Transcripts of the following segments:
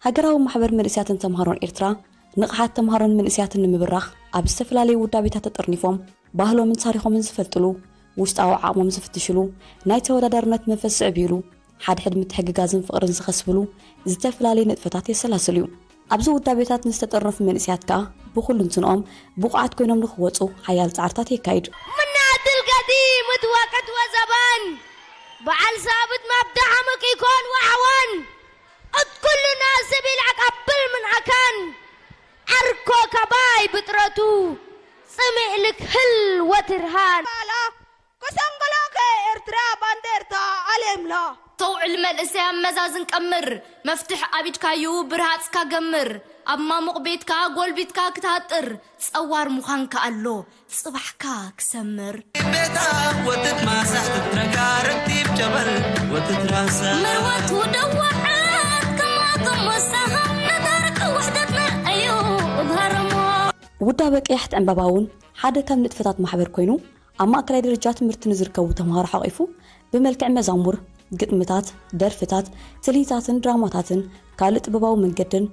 ሃገራዊ ማሕበር መንእስያትን ተምሃሮን ኤርትራ ንቕሓት ተምሃሮን መንእስያትን ንምብራኽ ኣብ ዝተፈላለዩ ውዳቤታት ተጠርኒፎም ባህሎምን ታሪኾምን ዝፈልጥሉ፣ ውሽጣዊ ዓቕሞም ዝፍትሽሉ፣ ናይ ተወዳዳርነት መንፈስ ዝዕብይሉ፣ ሓድሕድ ምትሕግጋዝን ፍቕርን ዝኸስብሉ ዝተፈላለዩ ንጥፈታት የሰላስል እዩ። ኣብዚ ውዳቤታት ንዝተጠርነፉ መንእስያት ከኣ ብኹሉ እንትንኦም ብቑዓት ኮይኖም ንኽወጹ ሓያል ጻዕርታት የካይድ። ምናትል ገዲ ምትወቅት ወዘባን በዓል ሳብት ማብዳ ዓመቅ ይኮን ወዓዋን እት ኩሉ ናስብ ኢልዓቅ ኣብል ምን ኣካን ዓርኮ ካባይ ብጥረቱ ጽምእ ልክህል ወትርሃን ባላ ክሰንገሎከ ኤርትራ ባንዴርታ ኣሌምላ ተውዕል መልእሰያ መዛዝን ቀምር መፍትሕ ኣብ ኢድካዩ ብርሃጽካ ገምር ኣብ ማሙቕ ቤትካ ጎልቢትካ ክትሃጥር ጸዋር ምዃንካ ኣሎ ጽባሕካ ክሰምር ቤታ ወትት ማሳሕ ትትረካ ረክቲብ ጀበል ወትት ራሳ መርወት ውደዋዓት ከማቶም ወሳኻ ነታርክ ውሕደትና እዩ እብሃረሞ ውዳበ ቀያሕቲ ዕምባባ እውን ሓደ ካብ ንጥፈታት ማሕበር ኮይኑ ኣብ ማእከላይ ደረጃ ትምህርቲ ንዝርከቡ ተምሃሮ ሓቒፉ ብመልክዕ መዛሙር፣ ግጥምታት፣ ደርፍታት፣ ትልሂታትን ድራማታትን ካልእ ጥበባዊ መንገድን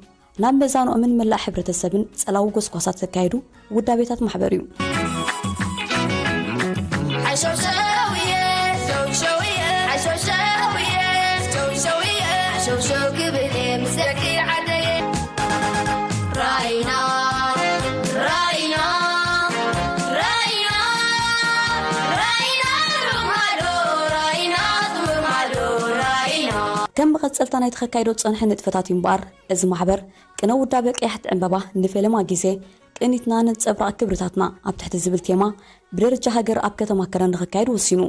ናብ መዛንኦምን መላእ ሕብረተሰብን ጸላዊ ጎስጓሳት ዘካየዱ ውዳቤታት ማሕበር እዩ። ሓሸውሸውየ፣ ሸውሸውየ፣ ሓሸውሸውየ፣ ሸውሸውየ፣ ሓሸውሸው ክብል እየ ምስ ደቂ ዓደየ። ራይና፣ ራይና፣ ራይና፣ ራይና፣ ሩማዶ፣ ራይና፣ ሩማዶ፣ ራይና። ከም መቐጸልታ ናይቲ ከካይዶ ዝጸንሐ ንጥፈታት እዩ እምበኣር፣ እዚ ማሕበር ቅነ ውዳበ ቀያሕቲ ዕምባባ ንፈለማ ግዜ ቅኒትና ነንጸብራቕ ክብርታትና ኣብ ትሕቲ ዝብል ቴማ ብደረጃ ሃገር ኣብ ከተማ ከረን ንኽካየድ ወሲኑ።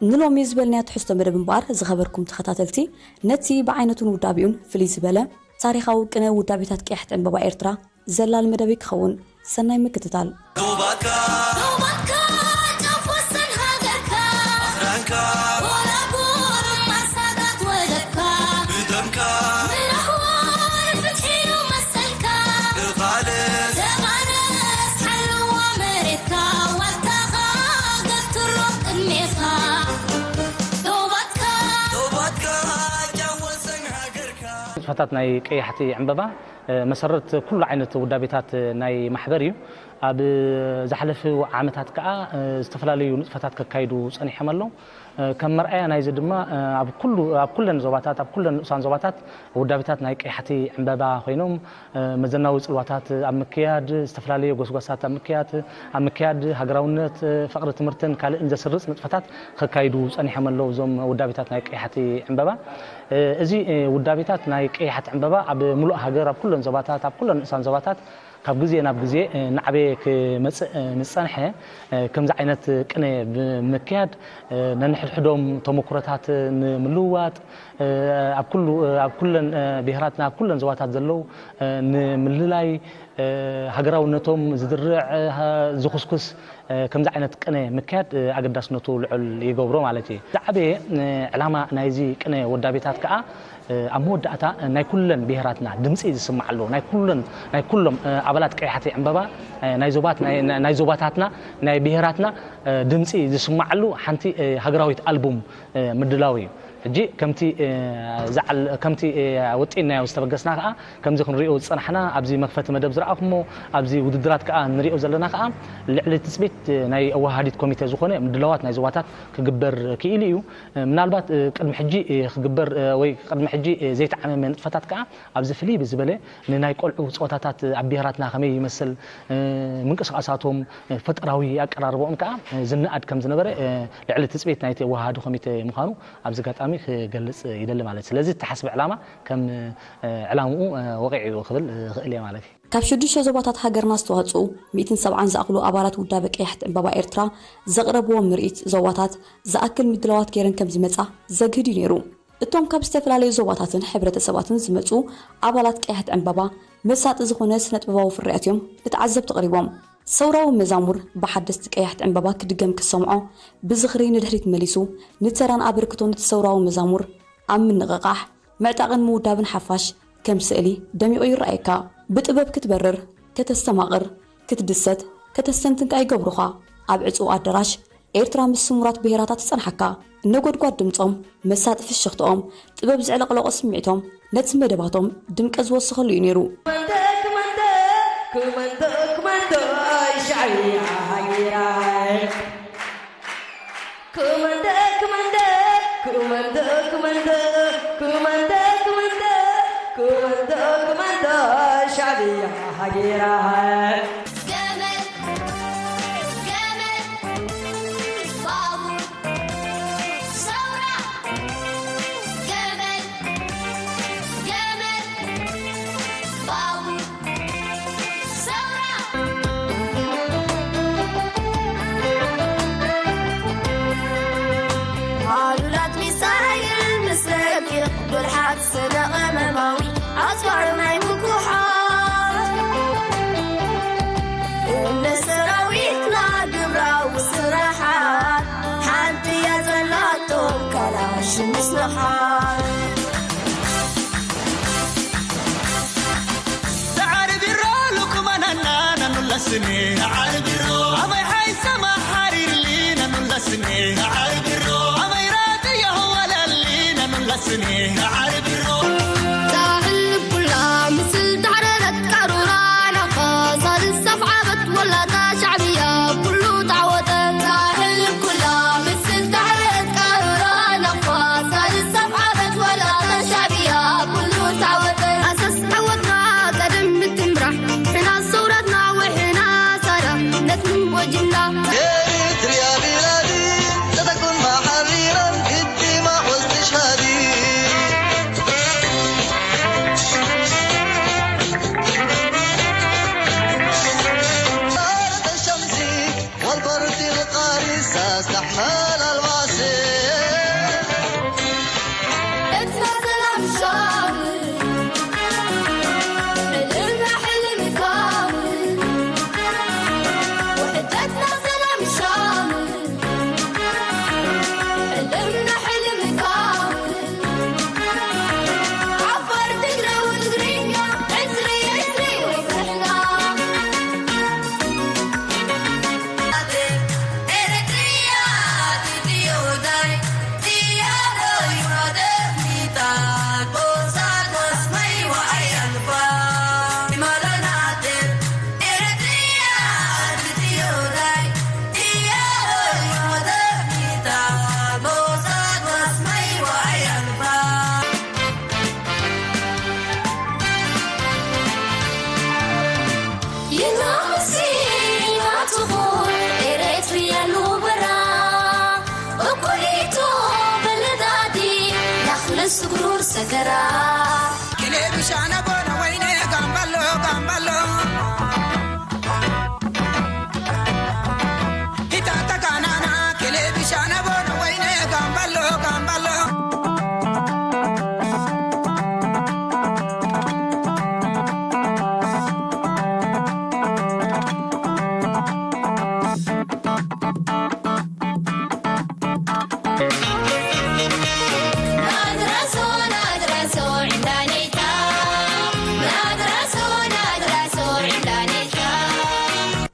ንሎሚ ዝበልናዮ ትሕዝቶ መደብ እምበኣር ዝኸበርኩም ተኸታተልቲ ነቲ ብዓይነቱን ውዳቤኡን ፍልይ ዝበለ ታሪኻዊ ቅነ ውዳቤታት ቀያሕቲ ዕምባባ ኤርትራ ዘላል መደብ ክኸውን። ሰናይ ምክትታል። ዶባትካ ዶባትካ ጫፍ ወሰን ሃገርካ ኣኽራንካ ጎራጉር ማሳታት ወደብካ ብደምካ ምረኽቦ ፍትሒ እዩ መሰልካ ብቓልስ ተቓለስ ሓልዋ መሬትካ ዋልታኻ ገትሮ ቅድሜኻ ዶባትካ ዶባትካ ጫፍ ወሰን ሃገርካ ንጥፈታት ናይ ቀያሕቲ ዕምበባ መሰረት ኩሉ ዓይነት ውዳቤታት ናይ ማሕበር እዩ። ኣብ ዝሓለፉ ዓመታት ከኣ ዝተፈላለዩ ንጥፈታት ከካይዱ ጸኒሖም ኣለዉ። ከም መርኣያ ናይዚ ድማ ኣብ ኩሉ ኣብ ኩለን ዞባታት ኣብ ኩለን ንኡሳን ዞባታት ውዳቤታት ናይ ቀያሕቲ ዕምበባ ኮይኖም መዘናዊ ጽልዋታት ኣብ ምክያድ ዝተፈላለዩ ጎስጓሳት ኣብ ምክያድ ኣብ ምክያድ ሃገራውነት ፍቕሪ ትምህርትን ካልእን ዘስርጽ ንጥፈታት ከካይዱ ጸኒሖም ኣለዉ። እዞም ውዳቤታት ናይ ቀያሕቲ ዕምበባ እዚ ውዳቤታት ናይ ቀያሕቲ ዕምበባ ኣብ ምሉእ ሃገር ኣብ ኩለን ዞባታት ኣብ ኩለን ንእሳን ዞባታት ካብ ግዜ ናብ ግዜ ናዕበየ ክመጽእ ምስ ጸንሐ ከምዚ ዓይነት ቅነ ብምክያድ ነንሕድሕዶም ተመኩሮታት ንምልውዋጥ ኣብ ኩሉ ኣብ ኩለን ብሄራትና ኣብ ኩለን ዞባታት ዘለዉ ንምልላይ ሃገራውነቶም ዝድርዕ ዝኹስኩስ ከምዚ ዓይነት ቅነ ምክያድ ኣገዳስነቱ ልዑል ይገብሮ ማለት እዩ። ዝዓበየ ዕላማ ናይዚ ቅነ ወዳቤታት ከኣ ኣብ መወዳእታ ናይ ኩለን ብሄራትና ድምፂ ዝስማዓሉ ናይ ኩለን ናይ ኩሎም ኣባላት ቀያሕቲ ዕምበባ ናይ ዞባት ናይ ዞባታትና ናይ ብሄራትና ድምፂ ዝስማዓሉ ሓንቲ ሃገራዊት ኣልቡም ምድላው እዩ። ሕጂ ከምቲ ከምቲ ወጢንናዮ ዝተበገስና ከዓ ከምዚ ክንሪኦ ዝፀናሕና ኣብዚ መክፈቲ መደብ ዝረኣኹሞ ኣብዚ ውድድራት ከዓ ንሪኦ ዘለና ከዓ ልዕሊ ትፅቢት ናይ ኣወሃሃዲት ኮሚቴ ዝኾነ ምድላዋት ናይ ዞባታት ክግበር ክኢሉ እዩ። ምናልባት ቅድሚ ሕጂ ክግበር ወይ ቅድሚ ሕጂ ዘይተዓመመ ንጥፈታት ከዓ ኣብዚ ፍልይ ብዝበለ ንናይ ቆልዑ ፀወታታት ኣብ ብሄራትና ከመይ ይመስል ምንቅስቃሳቶም ፈጠራዊ ኣቀራርባኦም ከዓ ዝነኣድ ከም ዝነበረ ልዕሊ ትፅቢት ናይቲ ኣወሃሃዲ ኮሚቴ ምዃኑ ኣብዚ ኣጋጣሚ ክገልፅ ይደሊ ማለት እዩ። ስለዚ እተሓስበ ዕላማ ከም ዕላምኡ ወቂዑ ክብል እኽእል እየ ማለት እዩ። ካብ ሽዱሽተ ዞባታት ሃገርና ዝተዋፅኡ ሚእትን ሰብዓን ዝኣኽሉ ኣባላት ውዳበ ቀያሕቲ ዕምባባ ኤርትራ ዘቕረብዎ ምርኢት ዞባታት ዝኣክል ምድላዋት ገይረን ከም ዝመፃ ዘግህድ እዩ ነይሩ። እቶም ካብ ዝተፈላለዩ ዞባታትን ሕብረተሰባትን ዝመፁ ኣባላት ቀያሕቲ ዕምባባ መሳጢ ዝኾነ ስነጥበባዊ ፍርያት እዮም ንተዓዘብቲ ኣቕሪቦም። ሰውራዊ መዛሙር ብሓደስቲ ቀያሕቲ ዕምባባ ክድገም ክሰምዖ ብዝኽሪ ንድሕሪት መሊሱ ንተራን ኣበርክቶን እቲ ሰውራዊ መዛሙር ኣብ ምንቕቓሕ ምዕጣቕን ምውዳብን ሓፋሽ ከም ስእሊ ደሚቑ ይረኣየካ። ብጥበብ ክትበርር፣ ከተስተማቕር፣ ክትድሰት፣ ከተስተንትን ከኣ ይገብሩኻ። ኣብ ዕጹው ኣደራሽ ኤርትራ ምስ ስሙራት ብሄራታ ትጸንሓካ። ነጎድጓድ ድምጾም፣ መሳጢ ፍሽኽትኦም፣ ጥበብ ዘዕለቕለቖ ስምዒቶም ነቲ መደባቶም ድምቀት ዝወሰኸሉ እዩ ነይሩ።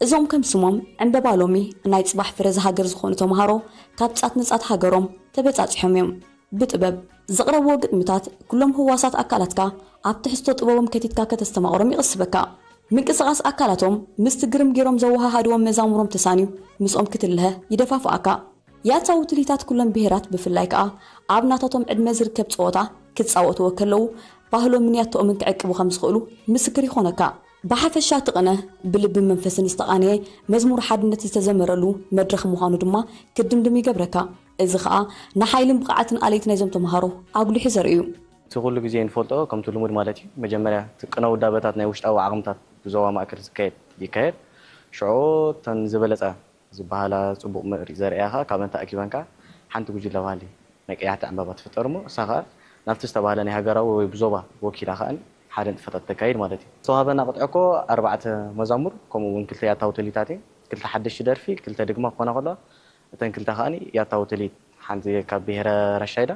እዞም ከም ስሞም ዕምበባ ሎሚ ናይ ጽባሕ ፍረ ዝሃገር ዝኾኑ ተምሃሮ ካብ ጻት ንጻት ሃገሮም ተበጻጺሖም እዮም። ብጥበብ ዘቕረብዎ ግጥምታት ኩሎም ህዋሳት ኣካላትካ ኣብ ትሕዝቶ ጥበቦም ከቲትካ ከተስተማቕሮም ይቕስበካ። ምንቅስቓስ ኣካላቶም ምስቲ ግርም ገይሮም ዘወሃሃድዎም መዛሙሮም ተሳንዩ ምስኦም ክትልሀ ይደፋፍኣካ። ያታዊ ትልሂታት ኩሎም ብሄራት ብፍላይ ከኣ ኣብ ናታቶም ዕድመ ዝርከብ ጸወታ ክጻወትዎ ከለዉ ባህሎምን ያቶኦምን ክዕቅቡ ከም ዝኽእሉ ምስክር ይኾነካ። ብሓፈሻ እቲ ቅነ ብልብን መንፈስን ዝተቓነየ መዝሙር ሓድነት ዝተዘመረሉ መድረኽ ምዃኑ ድማ ክድምድም ይገብረካ። እዚ ኸኣ ንሓይልን ብቕዓትን ኣለይቲ ናይዞም ተምሃሮ ኣጉሊሑ ዘርኢ እዩ። እቲ ኩሉ ግዜ ንፈልጦ ከምቲ ልሙድ ማለት እዩ። መጀመርያ እቲ ቅነ ውዳበታት ናይ ውሽጣዊ ዓቕምታት ብዞባ ማእከል ዝካየድ ይካየድ። ሽዑ እተን ዝበለጸ ዝበሃላ ጽቡቕ ምርኢት ዘርእያ ኸኣ ካብአን ተኣኪበን ከኣ ሓንቲ ጉጅለ ባህሊ ናይ ቀያሕቲ ዕምባባ ትፍጠር እሞ እሳ ኸኣ ናብቲ ዝተባህለ ናይ ሃገራዊ ወይ ብዞባ ወኪላ ኸኣ ሓደ ንጥፈታት ተካይድ ማለት እዩ። ዝተዋህበና ቅጥዒ እኮ ኣርባዕተ መዛሙር ከምኡ እውን ክልተ ያታዊ ትልሂታት እየን። ክልተ ሓደሽቲ ደርፊ፣ ክልተ ድግማ ክኾና ከለዋ እተን ክልተ ኸኣ ያታዊ ትልሂት ሓንቲ ካብ ብሄረ ራሻይዳ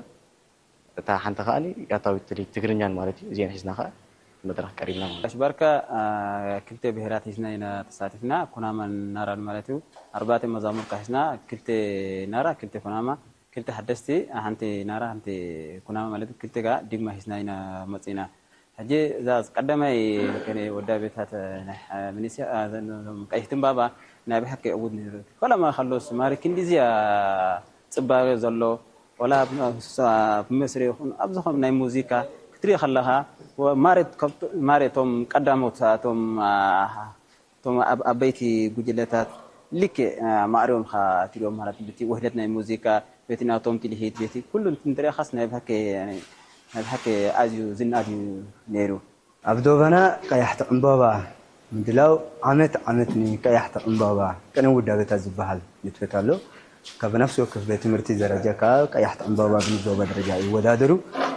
እታ ሓንቲ ኸኣ ያታዊት ትልሂት ትግርኛን ማለት እዩ። እዚአን ሒዝና ኸኣ መድረኽ ቀሪብና ማለት እዩ። ኣሽባርካ ክልተ ብሄራት ሒዝና ኢና ተሳቲፍና፣ ኩናማን ናራን ማለት እዩ። ኣርባዕተ መዛሙር ሒዝና፣ ክልተ ናራ፣ ክልተ ኩናማ፣ ክልተ ሓደስቲ፣ ሓንቲ ናራ፣ ሓንቲ ኩናማ ማለት ክልተ ከኣ ዲግማ ሒዝና ኢና መጺና። ሕጂ እዛ ቀዳማይ ከነ ወዳቤታት ናይ ሚኒስያ ቀይሕቲ እምባባ ናይ ብሓቂ ዕዉት ነይሩ። ፈለማ ከሎስ ማሪ ክንዲዚያ ጽባበ ዘሎ ወላ ኣብ መስሪ ይኹን ኣብ ዝኾነ ናይ ሙዚቃ ክትርኢ ከለኻ ማሬቶም ቀዳሞት እቶም እቶም ኣብ ኣበይቲ ጉጅለታት ልክዕ ማዕሪኦም ኻ ትሪኦም ማለት በቲ ውህደት ናይ ሙዚቃ በቲ ናቶም ትልሂት በቲ ኩሉ እንትንትሪእኻስ ናይ ብሓቂ ናይ ብሓቂ ኣዝዩ ዝናድ እዩ ነይሩ። ኣብ ዶባና ቀያሕቲ ዕምባባ ምድላው ዓመት ዓመት ንቀያሕቲ ዕምባባ ቅነ ውዳበታት ዝበሃል ንጥፈት ኣሎ። ካብ ነፍሲ ወከፍ ቤት ትምህርቲ ደረጃ ከዓ ቀያሕቲ ዕምባባ ብንዞባ ደረጃ ይወዳደሩ።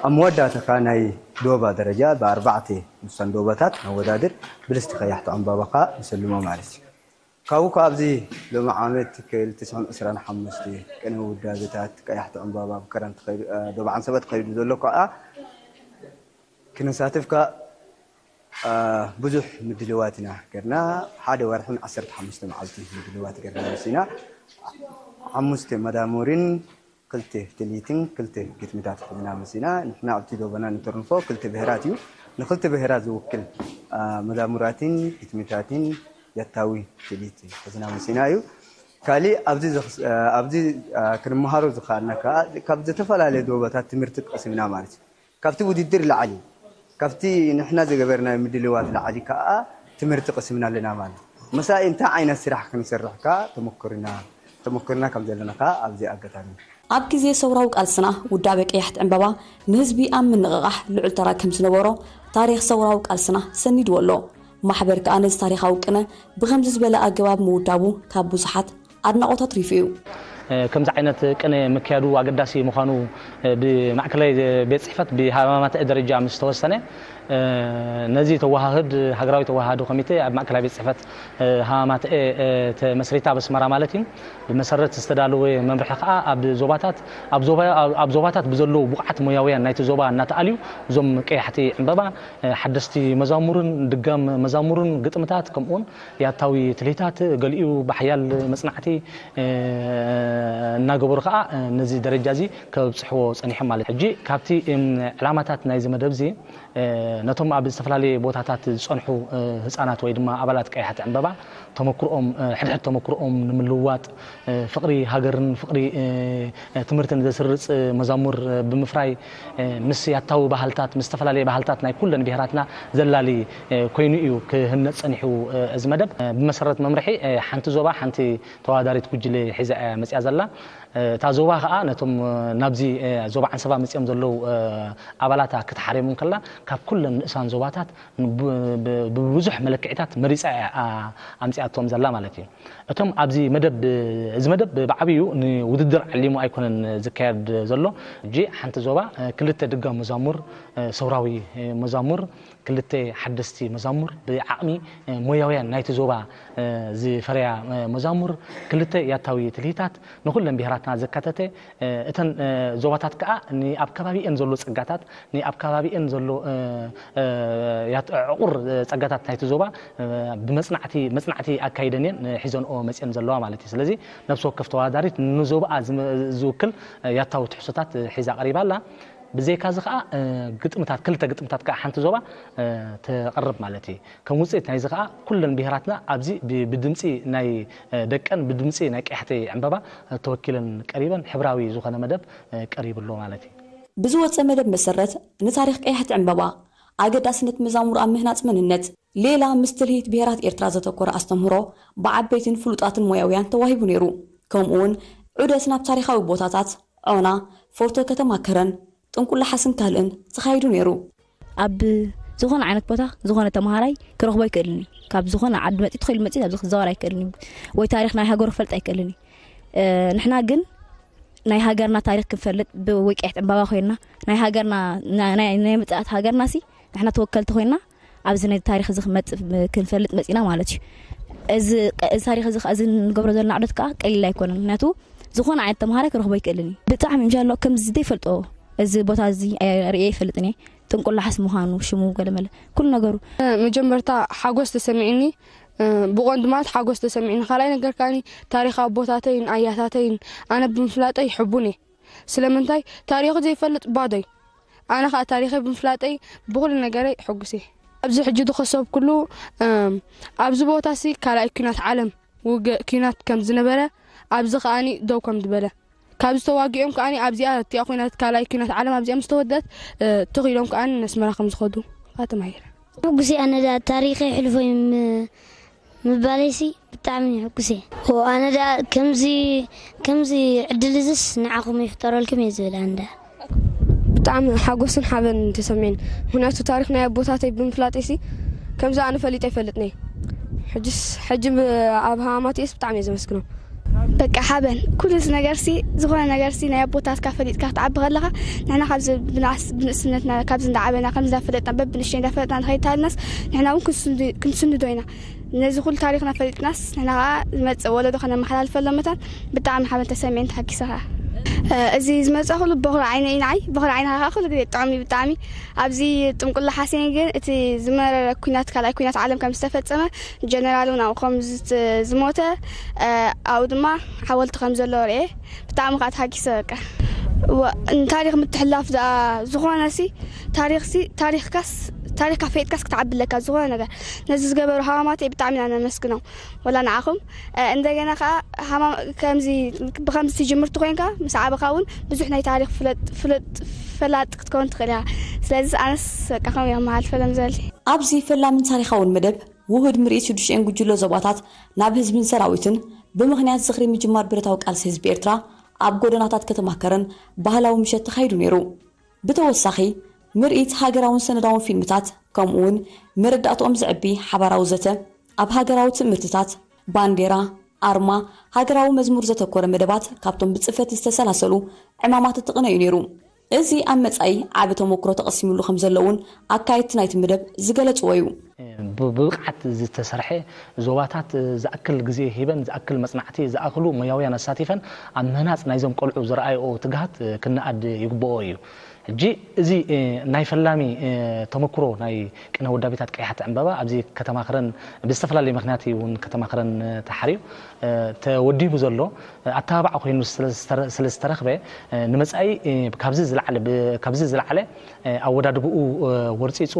ኣብ መወዳእታ ከዓ ናይ ዶባ ደረጃ ብኣርባዕተ ንሳን ዶባታት ነወዳድር ብልስቲ ቀያሕቲ ዕምባባ ከዓ ንሰልሞ ማለት እዩ። ካብኡ ከዓ ኣብዚ ሎሚ ዓመት ክልተ ሽሕን ዕስራን ሓሙሽተ ቅነ ውዳበታት ቀያሕቲ ዕምባባ ኣብ ከረን ተኸይዱ ዶባ ዓንሰባ ተኸይዱ ዘሎ ከዓ ክነሳትፍ ከዓ ብዙሕ ምድልዋት ኢና ገርና። ሓደ ወርሕን ዓሰርተ ሓሙሽተ መዓልቲ ምድልዋት ገርና መሲና ሓሙሽተ መዳሙርን ክልተ ትልሂትን ክልተ ግጥምታት ሒዝና መሲና። ንሕና ኣብቲ ዶበና ንተርንፎ ክልተ ብሄራት እዩ። ንክልተ ብሄራት ዝውክል መዛሙራትን ግጥምታትን ያታዊ ትልሂት ሒዝና መሲና እዩ። ካሊእ ኣብዚ ኣብዚ ክንመሃሮ ዝኸኣልና ከዓ ካብ ዝተፈላለዩ ዶባታት ትምህርቲ ቀሲምና ማለት እዩ። ካብቲ ውድድር ላዕሊ ካብቲ ንሕና ዝገበርናዮ ምድልዋት ላዕሊ ከዓ ትምህርቲ ቀሲምና ኣለና ማለት እዩ። ምሳይ እንታይ ዓይነት ስራሕ ክንሰርሕ ከዓ ተመኩርና ተመኩርና ከም ዘለና ከዓ ኣብዚ ኣጋጣሚ ኣብ ግዜ ሰውራዊ ቃልስና ውዳበ ቀያሕቲ ዕምባባ ንህዝቢ ኣብ ምንቕቓሕ ልዑል ተራ ከም ዝነበሮ ታሪኽ ሰውራዊ ቃልስና ሰኒድዎ ኣሎ። ማሕበር ከኣ ነዚ ታሪኻዊ ቅነ ብኸምዚ ዝበለ ኣገባብ ምውዳቡ ካብ ብዙሓት ኣድናቖት ኣትሪፉ እዩ። ከምዚ ዓይነት ቅነ ምክያዱ ኣገዳሲ ምዃኑ ብማእከላይ ቤት ጽሕፈት ብሃማማትአ ደረጃ ምስ ተወሰነ ነዚ ተወሃህድ ሃገራዊ ተወሃህዶ ኮሚቴ ኣብ ማእከላይ ቤት ጽሕፈት ሃማማትአ ተመስሪታ ኣብ ኣስመራ ማለት እዩ። ብመሰረት ዝተዳለወ መምርሒ ከኣ ኣብ ዞባታት ኣብ ዞባታት ብዘለዉ ብቑዓት ሞያውያን ናይቲ ዞባ እናተኣልዩ እዞም ቀያሕቲ ዕምበባ ሓደስቲ መዛሙርን ድጋም መዛሙርን ግጥምታት ከምኡውን ያታዊ ትልሂታት ገሊኡ ብሓያል መጽናዕቲ እናገበሩ ከዓ ነዚ ደረጃ እዚ ከብጽሕዎ ጸኒሖም ማለት ሕጂ ካብቲ ዕላማታት ናይዚ መደብ እዚ ነቶም ኣብ ዝተፈላለየ ቦታታት ዝጸንሑ ህጻናት ወይ ድማ ኣባላት ቀያሕቲ ዕምበባ ተመክሮኦም ሕድሕድ ተመክሮኦም ንምልውዋጥ ፍቕሪ ሃገርን ፍቕሪ ትምህርትን ዘስርጽ መዛሙር ብምፍራይ ምስ ያታዊ ባህልታት ምስ ዝተፈላለየ ባህልታት ናይ ኩለን ብሄራትና ዘላሊ ኮይኑ እዩ ክህነጽ ጸኒሑ እዚ መደብ። ብመሰረት መምርሒ ሓንቲ ዞባ ሓንቲ ተወዳዳሪት ጉጅለ ሒዛ እያ መጽያ ዘላ። እታ ዞባ ከዓ ነቶም ናብዚ ዞባ ዓንሰባ መጽኦም ዘለዉ ኣባላታ ክትሓርዮም እንከላ ካብ ኩለን ንእሳን ዞባታት ብብዙሕ መለክዒታት መሪፃ እያ ኣምፂኣቶም ዘላ ማለት እዩ። እቶም ኣብዚ መደብ እዚ መደብ ብዓብዩ ንውድድር ዓሊሙ ኣይኮነን ዝካየድ ዘሎ። ሕጂ ሓንቲ ዞባ ክልተ ድጋም መዛሙር ሰውራዊ መዛሙር ክልተ ሓደስቲ መዛሙር ብዓቕሚ ሞያውያን ናይቲ ዞባ ዝፈረያ መዛሙር ክልተ ያታዊ ትልሂታት ንኩለን ብሄራትና ዘካተተ እተን ዞባታት ከዓ ንኣብ ከባቢአን ዘሎ ፀጋታት ንኣብ ከባቢአን ዘሎ ዕቑር ፀጋታት ናይቲ ዞባ ብመፅናዕቲ መፅናዕቲ ኣካይደን እየን ሒዘንኦ መፅአን ዘለዋ ማለት እዩ። ስለዚ ነብሲ ወከፍ ተወዳዳሪት ንዞባኣ ዝውክል ያታዊ ትሕዝቶታት ሒዛ ቀሪባ ኣላ። ብዘይካ እዚ ከዓ ግጥምታት ክልተ ግጥምታት ከዓ ሓንቲ ዞባ ተቕርብ ማለት እዩ። ከም ውፅኢት ናይዚ ከዓ ኩለን ብሄራትና ኣብዚ ብድምፂ ናይ ደቀን ብድምፂ ናይ ቀያሕቲ ዕምበባ ተወኪለን ቀሪበን ሕብራዊ ዝኾነ መደብ ቀሪቡ ኣሎ ማለት እዩ። ብዝወፀ መደብ መሰረት ንታሪኽ ቀያሕቲ ዕምበባ፣ ኣገዳስነት መዛሙር ኣብ ምህናፅ መንነት፣ ሌላ ምስ ትልሂት ብሄራት ኤርትራ ዘተኮረ ኣስተምህሮ ብዓበይትን ፍሉጣትን ሞያውያን ተዋሂቡ ነይሩ። ከምኡ እውን ዑደት ናብ ታሪኻዊ ቦታታት ዖና፣ ፎርቶ ከተማ ከረን፣ ጥንቁላ ሓስን ካልእን ተኻይዱ ነይሩ። ኣብ ዝኾነ ዓይነት ቦታ ዝኾነ ተምሃራይ ክረኽቦ ኣይክእልን እዩ። ካብ ዝኾነ ዓዲ መፂኡ ተኸኢሉ መፂኡ ኣብዚ ክዛወር ኣይክእልን እዩ። ወይ ታሪኽ ናይ ሃገሩ ክፈልጥ ኣይክእልን እዩ። ንሕና ግን ናይ ሃገርና ታሪኽ ክንፈልጥ ብወቂዕት ዕምባባ ኮይንና ናይ ሃገርና ናይ ምፅኣት ሃገርና ሲ ንሕና ተወከልቲ ኮይንና ኣብዚ ናይ ታሪኽ እዚ ክመፅእ ክንፈልጥ መፂና ማለት እዩ። እዚ ታሪኽ እዚ እዚ ንገብሮ ዘለና ዕደት ከዓ ቀሊል ኣይኮነን። ምክንያቱ ዝኾነ ዓይነት ተምሃራይ ክረኽቦ ኣይክእልን እዩ። ብጣዕሚ እንሻሎ ከምዚ ዘይፈልጦ እዚ ቦታ እዚ ርእየ ኣይፈልጥን እየ። ጥንቁላሓስ ምዃኑ ሽሙ ገለመለ ኩሉ ነገሩ። መጀመርታ ሓጎስ ተሰሚዕኒ። ብቆንዲ ማለት ሓጎስ ተሰሚዕኒ። ካልኣይ ነገር ከዓኒ ታሪኽ ኣቦታተይን ኣያታተይን ኣነ ብምፍላጠይ ሕቡን እየ። ስለምንታይ ታሪኹ ዘይፈልጥ ባዶ እዩ። ኣነ ከዓ ታሪኸይ ብምፍላጠይ ብኩሉ ነገረይ ሕጉስ እየ። ኣብዚ ሕጂ ዝኸሰብ ኩሉ ኣብዚ ቦታ ሲ ካልኣይ ኲናት ዓለም ውግእ ኲናት ከም ዝነበረ ኣብዚ ከዓኒ ደው ከም ዝበለ ካብ ዝተዋግኦም ከዓኒ ኣብዚኣ እቲኣ ኲናት ካልኣይ ኲናት ዓለም ኣብዚኣ ምስ ተወደት ትኺሎም ከዓኒ ነስመራ ከም ዝኸዱ ተማሂረ። ሕጉስ እየ ኣነ ደኣ ታሪኸይ ሕልፎ እዩ ም- ምባለይሲ ብጣዕሚ ሕጉስ እየ። ኣነ ደኣ ከምዚ ከምዚ ዕድል እዝስ ንዓኹም ይፍጠረልኩም እየ ዝብል ኣነ ደኣ። ብጣዕሚ ሓጎስን ሓበን ተሰሚዕን። ምኽንያቱ ታሪኽ ናይ ኣቦታተይ ብምፍላጠይሲ ከምዚ ኣነ ፈሊጠ ኣይፈልጥን እየ። ሕጅስ ሕጂ ብ- ኣብ ሃማማት እየስ ብጣዕሚ እየ ዘመስግኖም። በቃ ሓበን ኩሉስ ነገርሲ ዝኾነ ነገርሲ ናይ ኣቦታትካ ፈሊጥካ ክትዓቢ ከለኻ ንሕና ካብዚ ብንኣስ ብንእስነትና ካብዚ እንዳዓበና ከምዚ እንዳፈለጥና በብንእሽተይ እንዳፈለጥና ንኸይድ ተሃልናስ ንሕና እውን ክንስንድ- ክንስንዶ ኢና። ነዚ ኩሉ ታሪኽና ፈሊጥናስ ንሕና ከዓ ዝመፅእ ወለዶ ከነመሓላልፈሎም መታን ብጣዕሚ ሓበን ተሰሚዕን ተሓጊሰ ከዓ እዚ ዝመፅእ ኩሉ በኹሪ ዓይነ እዩ ንዓይ። በኹሪ ዓይነ ከዓ ኩሉ ግዜ ጥዑም እዩ ብጣዕሚ። ኣብዚ ጥንቁላ ሓሴን ግን እቲ ዝመረረ ኩናት ካልኣይ ኩናት ዓለም ከም ዝተፈፀመ ጀነራል እውን ኣብኡ ከም ዝት- ዝሞተ ኣብኡ ድማ ሓወልቲ ከም ዘሎ ርኤ ብጣዕሚ ከዓ ተሓጊሰ በቃ። ንታሪኽ ምትሕላፍ ዝኣ ዝኾነ ሲ ታሪኽ ሲ ታሪኽካስ ታሪኽካ ፈይጥካስ ክትዓቢ ኣለካ ዝኾነ ነገር ነዚ ዝገበሩ ሃዋማት ብጣዕሚ ኢና ነመስግኖም። ወላ ንዓኹም እንደገና ከዓ ሃማ- ከምዚ ብከምዚ ትጅምርቲ ኮይንካ ምስ ዓበኻ እውን ብዙሕ ናይ ታሪኽ ፍለጥ ፍለጥ ፈላጥ ክትከውን ትኽእል እያ። ስለዚ ኣነስ በቃ ከምኡ እዮም መሃልፈሎም ዘሊ። ኣብዚ ፈላምን ታሪኻውን መደብ ውሁድ ምርኢት ሽዱሽተን ጉጅሎ ዞባታት ናብ ህዝብን ሰራዊትን ብምኽንያት ዝኽሪ ምጅማር ብረታዊ ቃልሲ ህዝቢ ኤርትራ ኣብ ጎደናታት ከተማ ከረን ባህላዊ ምሸት ተኻይዱ ነይሩ። ብተወሳኺ ምርኢት ሃገራውን ሰነዳውን ፊልምታት ከምኡ እውን መረዳእትኦም ዘዕቢ ሓባራዊ ዘተ ኣብ ሃገራዊ ትምህርትታት፣ ባንዴራ፣ ኣርማ፣ ሃገራዊ መዝሙር ዘተኮረ መደባት ካብቶም ብፅፈት ዝተሰላሰሉ ዕማማት እተቐነዩ ነይሩ። እዚ ኣብ መጻኢ ዓቢ ተመክሮ ተቐሲምሉ ከም ዘሎ እውን ኣካየድቲ ናይቲ መደብ ዝገለጽዎ እዩ። ብብቕዓት ዝተሰርሐ ዞባታት ዝኣክል ግዜ ሂበን ዝኣክል መጽናዕቲ ዝኣኽሉ ሞያውያን ኣሳቲፈን ኣብ ምህናጽ ናይዞም ቆልዑ ዝረኣይኦ ትግሃት ክነኣድ ይግብኦ እዩ። ሕጂ እዚ ናይ ፈላሚ ተመክሮ ናይ ቅነ ውዳቤታት ቀያሕቲ ዕምበባ ኣብዚ ከተማ ክረን ብዝተፈላለየ ምኽንያት እዩ እውን ከተማ ክረን ተሓርዩ ተወዲቡ ዘሎ ኣተባባዕ ኮይኑ ስለ ዝተረኽበ ንመጻኢ ካብዚ ዝለዓለ ኣወዳድብኡ ወርፂፁ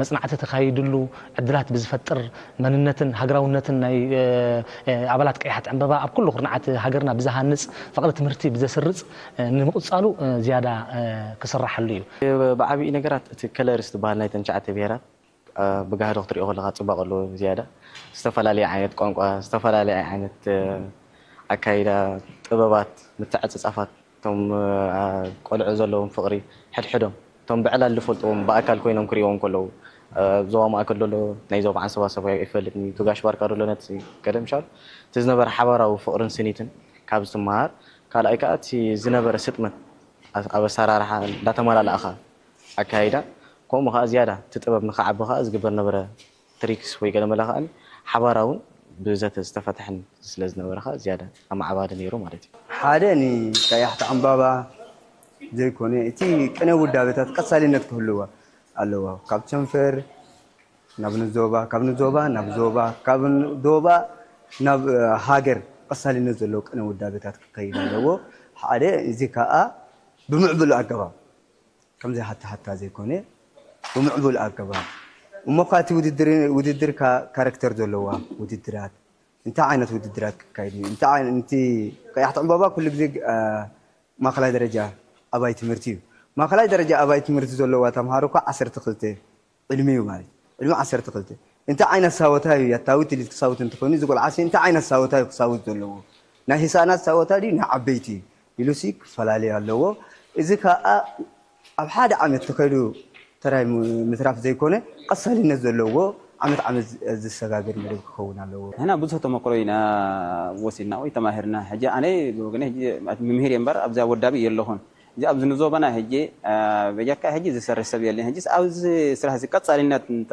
መፅናዕቲ ተካይድሉ ዕድላት ብዝፈጥር መንነትን ሃገራውነትን ናይ ኣባላት ቀያሕቲ ዕምበባ ኣብ ኩሉ ኩርናዓት ሃገርና ብዝሃንፅ ፍቕሪ ትምህርቲ ብዘስርፅ ንምቕፃሉ ዝያዳ ክስራሓሉ እዩ። ብዓብዪ ነገራት እቲ ከለርስ ዝበሃል ናይተን ትሽዓተ ብሄራት ብጋህዲ ክትሪኦ ከለካ ፅባቐ ኣለዎ ዝያዳ ዝተፈላለየ ዓይነት ቋንቋ ዝተፈላለየ ዓይነት ኣካይዳ ጥበባት ምትዕፅፃፋት እቶም ቆልዑ ዘለዎም ፍቕሪ ሕድሕዶም እቶም ብዕላል ዝፈልጥዎም ብኣካል ኮይኖም ክሪእዎም ከለዉ ዞባ ማእከል ዘሎ ናይ ዞባ ዓንሰባ ሰብ ኣይፈልጥን እዩ ጋሽ ባርካ ዘሎ ነቲ ቀደም ሻል እቲ ዝነበረ ሓባራዊ ፍቕርን ስኒትን ካብ ዝትመሃር ካልኣይ ከዓ እቲ ዝነበረ ስጥመት ኣብ ኣሰራርሓ እንዳተመላለእኻ ኣካይዳ ከምኡ ከዓ ዝያዳ እቲ ጥበብ ንክዓቢ ከዓ ዝግበር ነበረ ትሪክስ ወይ ገለ መለ ከዓ ሓባራውን ብዘተ ዝተፈትሐን ስለ ዝነበረ ከዓ ዝያዳ ኣማዕባሊ ነይሩ ማለት እዩ። ሓደ ንቀያሕቲ ዕምባባ ዘይኮነ እቲ ቅነ ውዳቤታት ቀሳሊነት ክህልዋ ኣለዎ ካብ ቸንፈር ናብ ንዞባ ካብ ንዞባ ናብ ዞባ ካብ ዞባ ናብ ሃገር ቀሳሊነት ዘለዎ ቅነ ውዳቤታት ክከይድ ኣለዎ። ሓደ እዚ ከዓ ብምዕቡል ኣገባብ ከምዚ ሃታ ሃታ ዘይኮነ ብምዕቡል ኣገባብ እሞ ካ እቲ ውድድር ውድድር ካረክተር ዘለዋ ውድድራት እንታይ ዓይነት ውድድራት ክካየድ እዩ እንታይ ቀያሕቲ ዕምባባ ኩሉ ግዜ ማእከላይ ደረጃ ኣባይ ትምህርቲ እዩ። ማእከላይ ደረጃ ኣባይ ትምህርቲ ዘለዋ ተምሃሮ እኳ ዓሰርተ ክልተ ዕድሚኡ ማለት እዩ። ዕድሚ ዓሰርተ ክልተ እንታይ ዓይነት ሳወታ እዩ ያታዊት ሊት ክሳውት እንተኾይኑ እዚ ቆልዓሲ እንታይ ዓይነት ሳወታ እዩ ክሳውት ዘለዎ ናይ ህፃናት ሳወታ ድዩ ናይ ዓበይቲ እዩ ኢሉሲ ክፈላለዩ ኣለዎ። እዚ ከዓ ኣብ ሓደ ዓመት ተኸይዱ ተራይ ምትራፍ ዘይኮነ ቀሳሊነት ዘለዎ ዓመት ዓመት ዝሰጋገር መደብ ክኸውን ኣለዎ። ንሕና ብዙሕ ተመክሮ ኢና ወሲድና ወይ ተማሂርና። ሕጂ ኣነ ብወገነ ሕጂ ምምሂር እየ እምበር ኣብዛ ወዳቢ የለኹን። እዚ ኣብዚ ንዞባና ሕጂ በጃካ ሕጂ ዝሰርሕ ሰብ የለን። ሕጂ ኣብዚ ስራሕ እዚ ቀጻሊነት እንተ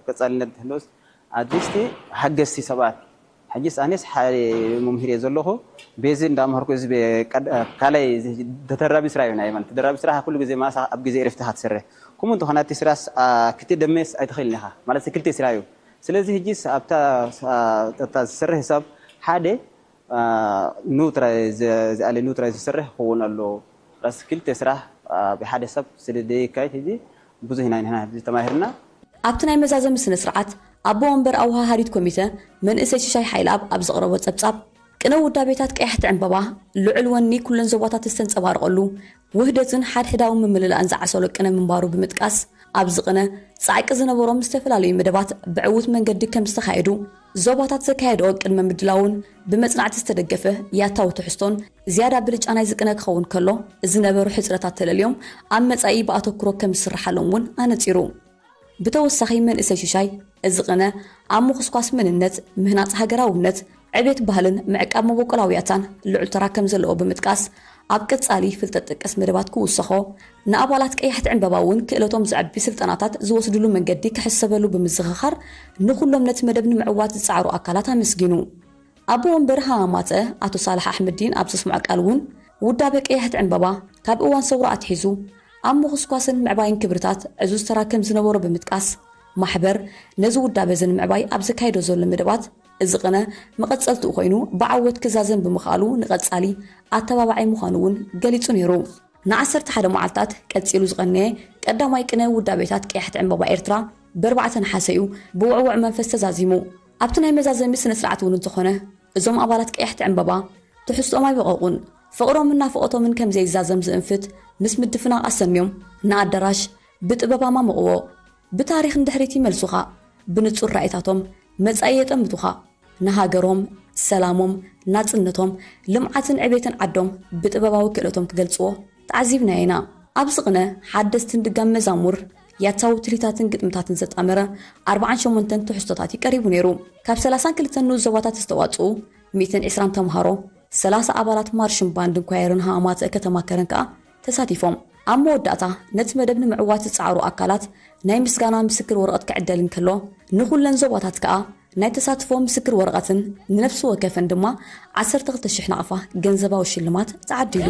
ቀጻሊነት ህልውስ ኣትሊስቲ ሓገዝቲ ሰባት ሕጂስ ኣነስ ሓደ መምህር እየ ዘለኹ። ቤዚ እንዳምሃርኩ እዚ በ-፣ ቀድ-፣ ካልኣይ እዚ ተደራቢ ስራሕ እዩ ናይ ማለት ተደራቢ ስራሕ ኩሉ ግዜ ማሳ ኣብ ግዜ እረፍትኻ ትሰርሕ። ከምኡ እንተኾነ እቲ ስራስ፣ አ፣ ክትደመስ ኣይትኽእልን ኢኻ። ማለት ክልተ ስራሕ እዩ። ስለዚ ሕጂስ ኣብታ፣ አ፣ ኣብታ ዝሰርሕ ሰብ ሓደ፣ አ፣ ኑትራይ ዘ-፣ ዝኣለ ኑትራይ ዝሰርሕ ክኸውን ኣሎ። ራስ ክልተ ስራሕ፣ አ፣ ብሓደ ሰብ ስለ ደይካየድ ሕጂ ብዙሕ ኢና ንሕና ሕጂ ተማሂርና። ኣብቲ ናይ መዛዘሚ ስነ ስርዓት ኣቦ ወንበር ኣውሃሃዲት ኮሚተ መንእሰይ ሽሻይ ሓይልኣብ ኣብ ዘቕረቦ ጸብጻብ፣ ቅነ ውዳቤታት ቀያሕቲ ዕምበባ ልዑል ወኒ ኩለን ዞባታት ዝተንጸባረቐሉ ውህደትን ሓድሕዳዊ ምምልላእን ዝዓሰሎ ቅነ ምንባሩ ብምጥቃስ፣ ኣብዚ ቅነ ጻዕቂ ዝነበሮም ዝተፈላለዩ መደባት ብዕዉት መንገዲ ከም ዝተኻየዱ፣ ዞባታት ዘካየድኦ ቅድመ ምድላውን ብመጽናዕቲ ዝተደገፈ ያታዊ ትሕዝቶን ዝያዳ ብልጫ ናይዚ ቅነ ክኸውን ከሎ፣ ዝነበሩ ሕጽረታት ተለልዮም ኣብ መጻኢ ብኣተኩሮ ከም ዝስርሓሎም እውን ኣነጺሩ። ብተወሳኺ መንእሰይ ሽሻይ፣ እዚ ቅነ ኣብ ምኹስኳስ መንነት፣ ምህናጽ ሃገራውነት፣ ዕቤት ባህልን ምዕቃብ መበቆላዊ ያታን ልዑል ተራ ከም ዘለዎ ብምጥቃስ፣ ኣብ ቀጻሊ ፍልጠት ጠቀስ መደባት ክውሰኾ፣ ንኣባላት ቀያሕቲ ዕምበባ እውን ክእለቶም ዘዕቢ ስልጠናታት ዝወስድሉ መንገዲ ክሕሰበሉ ብምዝኽኻር፣ ንኹሎም ነቲ መደብ ንምዕዋት ዝጸዓሩ ኣካላት ኣመስጊኑ። ኣቦ ወንበር ሃማማተ ኣቶ ሳልሕ ኣሕመዲን ኣብ ዘስምዖ ቃል እውን፣ ውዳበ ቀያሕቲ ዕምበባ ካብ እዋን ሰውራ ኣትሒዙ ኣብ ምኹስኳስን ምዕባይን ክብርታት ዕዙዝ ተራ ከም ዝነበሮ ብምጥቃስ፣ ማሕበር ነዚ ውዳበ እዚ ንምዕባይ ኣብ ዘካየዶ ዘሎ መደባት፣ እዚ ቅነ መቐጸልትኡ ኮይኑ ብዓወት ክዛዘም ብምኽኣሉ ንቐጻሊ ኣተባባዓይ ምዃኑ እውን ገሊጹ ነይሩ። ንዓሰርተ ሓደ መዓልታት ቀጺሉ ዝቐነየ ቀዳማይ ቅነ ውዳቤታት ቀያሕቲ ዕምበባ ኤርትራ ብኣርባዕተ ነሓሰ እዩ ብውዕዉዕ መንፈስ ተዛዚሙ። ኣብቲ ናይ መዛዘሚ ስነ ስርዓት እውን እንተኾነ፣ እዞም ኣባላት ቀያሕቲ ዕምበባ ትሕዝቶኦም ኣይበቐቑን። ፍቕሮምን ናፍቖቶምን ከም ዘይዛዘም ዝእንፍት ምስ ምድፍናቕ ኣሰንዮም ንኣዳራሽ ብጥበብ ኣማመቕዎ። ብታሪኽ ንድሕሪት ይመልሱኻ፣ ብንጹር ራእይታቶም መጻኢ የጠምቱኻ። ንሃገሮም፣ ሰላሞም፣ ናጽነቶም፣ ልምዓትን ዕቤትን ዓዶም ብጥበባዊ ክእለቶም ክገልጽዎ ተዓዚብና ኢና። ኣብዚ ቅነ ሓደስትን ድጋም መዛሙር ያታዊ ትልሂታትን ግጥምታትን ዘጣመረ ኣርባዓን ሸሞንተን ትሕዝቶታት እዩ ቀሪቡ ነይሩ። ካብ ሰላሳን ክልተን ንኡስ ዞባታት ዝተዋጽኡ ሚእትን ዕስራን ተምሃሮ፣ ሰላሳ ኣባላት ማርሽን ባንድን ኳየርን ሃማማተ ከተማ ከረን ከኣ ተሳቲፎም። ኣብ መወዳእታ ነቲ መደብ ንምዕዋት ዝጸዓሩ ኣካላት ናይ ምስጋና ምስክር ወረቐት ክዕደል እንከሎ፣ ንኹለን ዞባታት ከኣ ናይ ተሳትፎ ምስክር ወረቐትን ንነፍሲ ወከፈን ድማ ዓሰርተ ክልተ ሽሕ ናቕፋ ገንዘባዊ ሽልማት ተዓዲሉ።